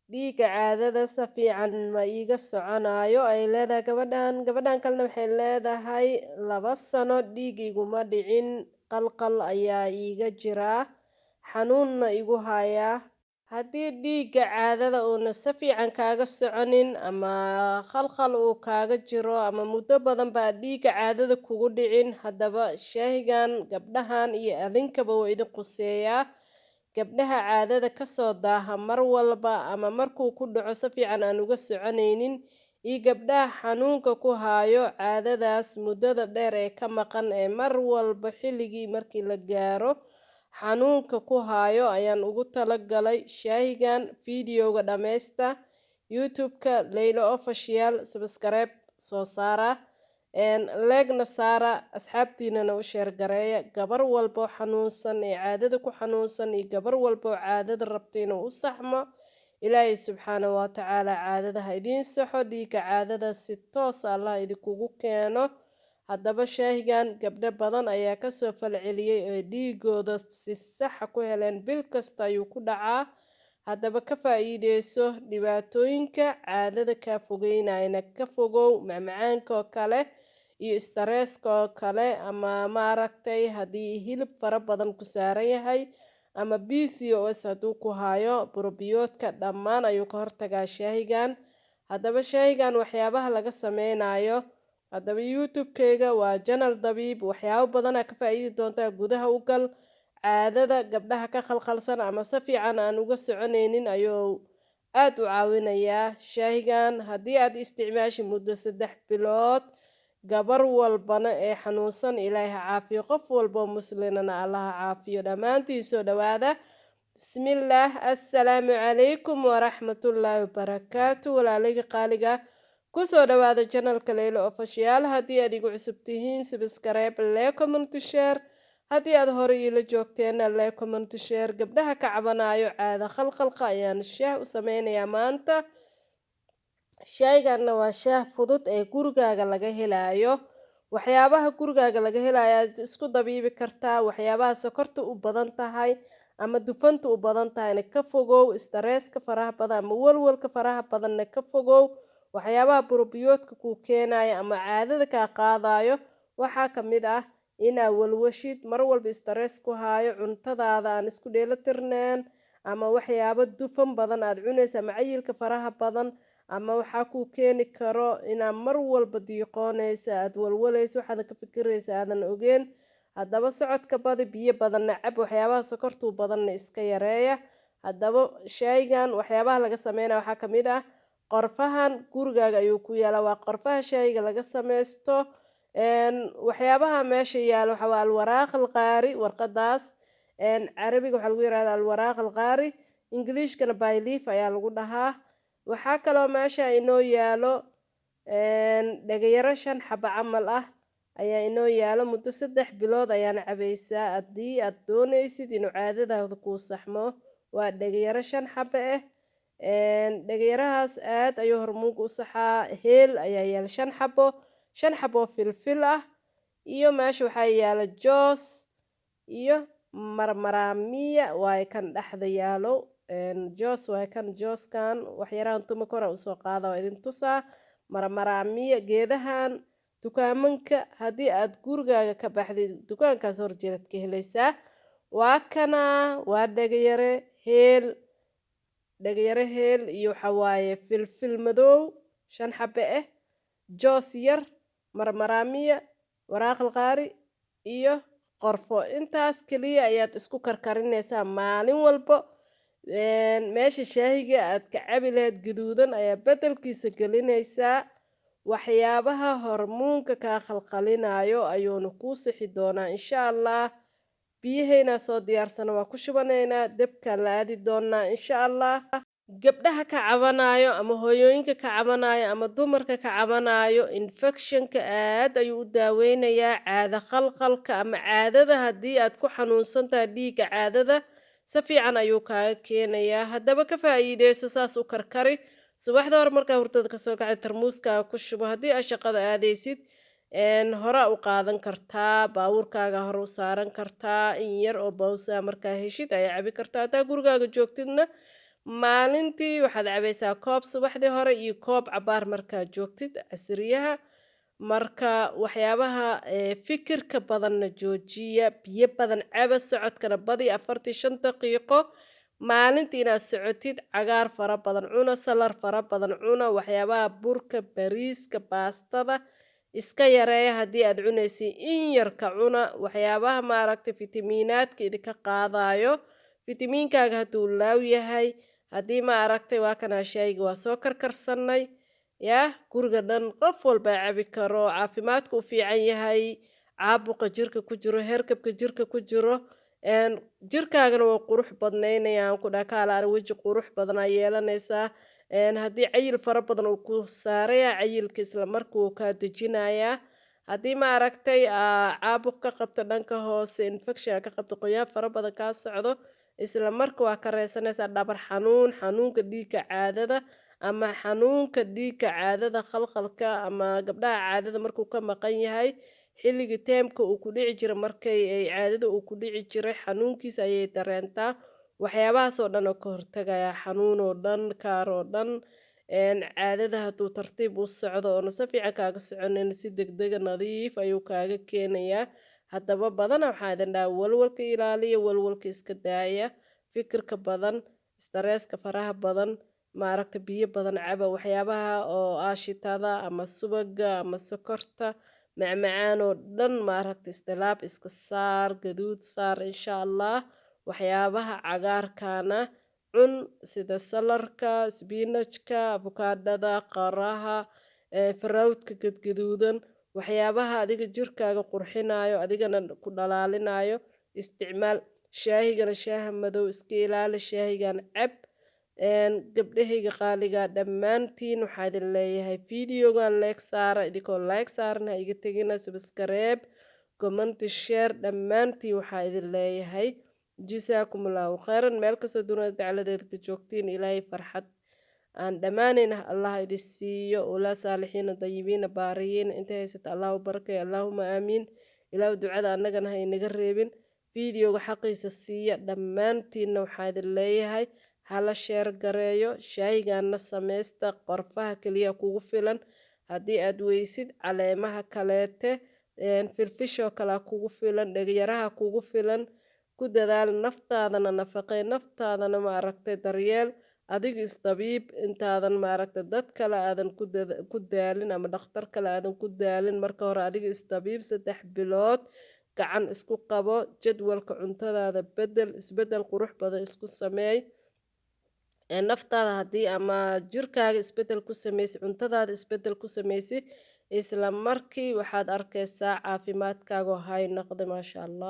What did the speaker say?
Dhiigga caadada si fiican ma iiga soconayo, ay leedahay gabadhan. Gabadhan kalena waxay leedahay 2 sano dhiig iguma dhicin, qalqal ayaa iiga jiraa, xanuunna igu hayaa. Haddii dhiigga caadada uuna si fiican kaaga soconin ama khalkhal uu kaaga jiro ama muddo badan baa dhiigga caadada kugu dhicin, haddaba shaahigan gabdhahan iyo adinkaba wuu idin quseeyaa. Gabdhaha caadada kasoo daaha mar walba ama markuu ku dhaco si fiican aan uga soconaynin, iyo gabdhaha xanuunka ku haayo caadadaas muddada dheer ee ka maqan ee mar walba xilligii markii la gaaro xanuunka ku haayo ayaan ugu talagalay shaahigan. Videoga dhammaysta, YouTube-ka Leyla Official subscribe soo saara, like-na saara, asxaabtiinana u share gareeya. Gabar walbo xanuunsan ee caadada ku xanuunsan iyo gabar walbo caadada rabta inuu u saxmo, Ilaahay subxaana wa tacaala caadada ha idiin saxo, dhiigga caadada si toos Allah idinkugu keeno. Haddaba shaahigan gabdho badan ayaa kasoo falceliyey ee dhiigooda si saxa ku heleen, bil kasta ayuu ku dhacaa. Haddaba ka faa-iideyso, dhibaatooyinka caadada kaa fogeynayana ka fogow, macmacaanka oo kale iyo stresska oo kale, ama maaragtay haddii hilib fara badan ku saaran yahay ama PCOS hadduu ku hayo, burobiyoodka dhammaan ayuu ka hortagaa shaahigan. Haddaba shaahigan waxyaabaha laga sameynayo, haddaba YouTube-keyga waa Janal Dabiib, waxyaabo badanaa ka faa-iidi doontaa. Gudaha u gal. Caadada gabdhaha ka khalkhalsan ama si fiican aan uga soconaynin ayuu aada u caawinayaa shaahigan. Haddii aad isticmaashi muddo 3 bilood, gabar walbana ee xanuunsan Ilaahay ha caafiyo, qof walboo muslinana Allaha caafiyo dhammaantiin. Soo dhawaada. Bismillaah. Assalaamu calaykum waraxmatullaahi wabarakaatu. Walaalayga qaaliga, kusoo dhawaada channelka Leyla Official. Haddii aad igu cusub tihiin, subscribe, like, comment, share. Haddii aad hore iila joogteena, like, comment, share. Gabdhaha ka cabanayo caada khalkhalka ayaan shaah u sameynayaa maanta. Shaayganna waa shaah fudud ee gurigaaga laga helaayo. Waxyaabaha gurigaaga laga helayo aad isku dabiibi kartaa. Waxyaabaha sokorta u badan tahay ama dufanta u badan tahayna ka fogow, stresska faraha badan ama walwalka faraha badanna ka fogow. Waxyaabaha burobiyoodka kuu keenayo ama caadada kaa qaadayo waxaa ka mid ah inaa walwashid, mar walba stress ku haayo, cuntadaada aan isku dheelitirneen, ama waxyaabo dufan badan aad cunaysa, ama cayilka faraha badan, ama waxaa kuu keeni karo inaa mar walba diiqoonaysa, aada walwalaysa, waxaadan ka fikiraysa aadan ogeen. Haddaba socodka badi, biyo badanna cab, waxyaabaha sokortuu badanna iska yareeya. Haddaba shaygan waxyaabaha laga sameynaya waxaa kamid ah qorfahan. Gurigaaga ayuu ku yaalaa, waa qorfaha shayga laga sameysto. Waxyaabaha meesha yaalo waxaa waa alwaraaq alqaari. Warqadaas Carabiga waxaa lagu yirahdaa alwaraaq alqaari, Ingiliishkana bay leaf ayaa lagu dhahaa. Waxaa kaloo meesha inoo yaalo dhagayaro shan xabo camal ah ayaa inoo yaalo. Muddo 3 bilood ayaana cabaysaa haddii aad doonaysid inuu caadadaada kuu saxmo. Waa dhagayaro shan xabo ah. Dhagayarahaas aad ayuu hormoonka u saxaa. Heel ayaa yaala shan xabo, shan xabo filfil ah, iyo meesha waxaa yaala joos iyo marmaraamiya. Waaye kan dhexda yaalo joos, waaye kan jooskan waxyarahan tuma kora usoo qaada, waa idin tusaa. Marmaraamiya geedahan dukaamanka, haddii aad gurigaaga ka baxdid, dukaankaas horjeedaad ka helaysaa. Waa kana, waa dhagayare, heel, dhagayare, heel iyo waxa waaye filfil madow shan xabe ah, joos yar, marmaraamiya, waraaqal qaari iyo qorfo. Intaas keliya ayaad isku karkarinaysaa maalin walbo. Meesha shaahiga aad ka cabi lahayd gaduudan ayaa beddelkiisa gelinaysaa. Waxyaabaha hormoonka kaa khalkhalinayo ayuuna kuu sixi doonaa, insha Allah. Biyahaynaa soo diyaarsana, waa ku shubanaynaa, debkaan la aadi doonaa, insha Allah. Gabdhaha ka cabanayo ama hooyooyinka ka cabanayo ama dumarka ka cabanayo infectionka aad ayuu u daaweynayaa. Caada khalkhalka ama caadada haddii aad ku xanuunsan tahay, dhiigga caadada si fiican ayuu kaaga keenayaa. Haddaba ka faa'iideyso, saas u karkari. Subaxda hore markaa hurdada kasoo kacay, tarmuuskaaga ku shubo. Haddii aad shaqada aadaysid, hore u qaadan kartaa, baabuurkaaga hore u saaran kartaa. In yar oo bawsa markaa heshid ayaa cabi kartaa. Haddaa gurigaaga joogtidna. Maalintii waxaad cabaysaa koob subaxdii hore iyo koob cabaar markaad joogtid casriyaha. Marka waxyaabaha fikirka badanna joojiya, biyo badan caba, socodkana badi 45 daqiiqo maalintii inaad socotid. Cagaar fara badan cuna, salad fara badan cuna, waxyaabaha burka, bariiska, baastada iska yareeya. Haddii aad cunaysid, in yar ka cuna. Waxyaabaha, maaragtay, fitamiinaadka idinka qaadayo, fitamiinkaaga hadduu low yahay, haddii, ma aragtay, waa kanaa shaayiga waa soo karkarsanay. Yaa guriga dhan qof walbaa cabi karo, caafimaadka u fiican yahay, caabuqa jirka ku jiro, hergabka jirka ku jiro, jirkaagana waa qurux badnaynayaan ku dhaha. Kaala weji qurux badan aa yeelanaysaa. Haddii cayil fara badan uu ku saaraya, cayilka isla markii wuu kaa dejinayaa. Haddii, ma aragtay, caabuq ka qabto dhanka hoose, infection ka qabto, qoyaan fara badan kaa socdo, isla marka waa ka reysanaysaa. Dhabar xanuun, xanuunka dhiigga caadada ama xanuunka dhiigga caadada khalkhalka, ama gabdhaha caadada markuu ka maqan yahay xilligii time-ka uu ku dhici jiray, markay ay caadada uu ku dhici jiray, xanuunkiisa ayay dareentaa. Waxyaabahaas oo dhan oo ka hortagaya, xanuun oo dhan, kaar oo dhan. Caadada hadduu tartiib u socdo oona si fiican kaaga soconin, si degdega nadiif ayuu kaaga keenayaa. Haddaba badana waxaa idin dhaha: walwalka ilaaliya, walwalka iska daaya, fikirka badan, stress-ka faraha badan, maaragta. Biyo badan caba. Waxyaabaha oo aashitada ama subaga ama sokorta macmacaan oo dhan, maaragta, istilaab iska saar, gaduud saar, insha Allah. Waxyaabaha cagaarkana cun, sida saladka, spinach-ka, avocado-da, qaraha, fruit-ka gadgaduudan. Waxyaabaha adiga jirkaaga qurxinayo, adigana ku dhalaalinayo isticmaal. Shaahigana, shaaha madow iska ilaali, shaahigan cab. Gabdhahayga qaaliga dhammaantiin, waxaa idin leeyahay videogan like saara. Idinkoo like saaran ha iga tegina. Subscribe, comment, share, dhammaantiin waxaa idin leeyahay jasaakumullahu khayran. Meel kastoo dunida dacaladeeda ka joogtiin, Ilaahay farxad aan dhammaanayn Allah idin siiyo. Ulaa saalixiina, dayibiina, baariyiin intay haysata Allah u barakeeyo. Allaahuma aamiin. Ilaahu ducada annagana ha inaga reebin. Videoga xaqiisa siiya. Dhammaantiinna waxaa idin leeyahay hala share gareeyo. Shaahigaana sameysta, qorfaha keliya kugu filan. Haddii aad weysid caleemaha kaleete, filfishoo kalea kugu filan, dhegyaraha kugu filan. Ku dadaal naftaadana, nafaqee naftaadana, maaragtay, daryeel, adiga isdabiib intaadan, maaragtay, dad kale aadan ku daalin ama dhakhtar kale aadan ku daalin. Marka hore adiga isdabiib. 3 bilood gacan isku qabo, jadwalka cuntadaada bedel, isbedel qurux badan isku sameey naftaada. Haddii ama jirkaaga isbedel ku sameysi, cuntadaada isbedel ku sameysi, isla markii waxaad arkaysaa caafimaadkaaga oo hay noqday, maasha Allah.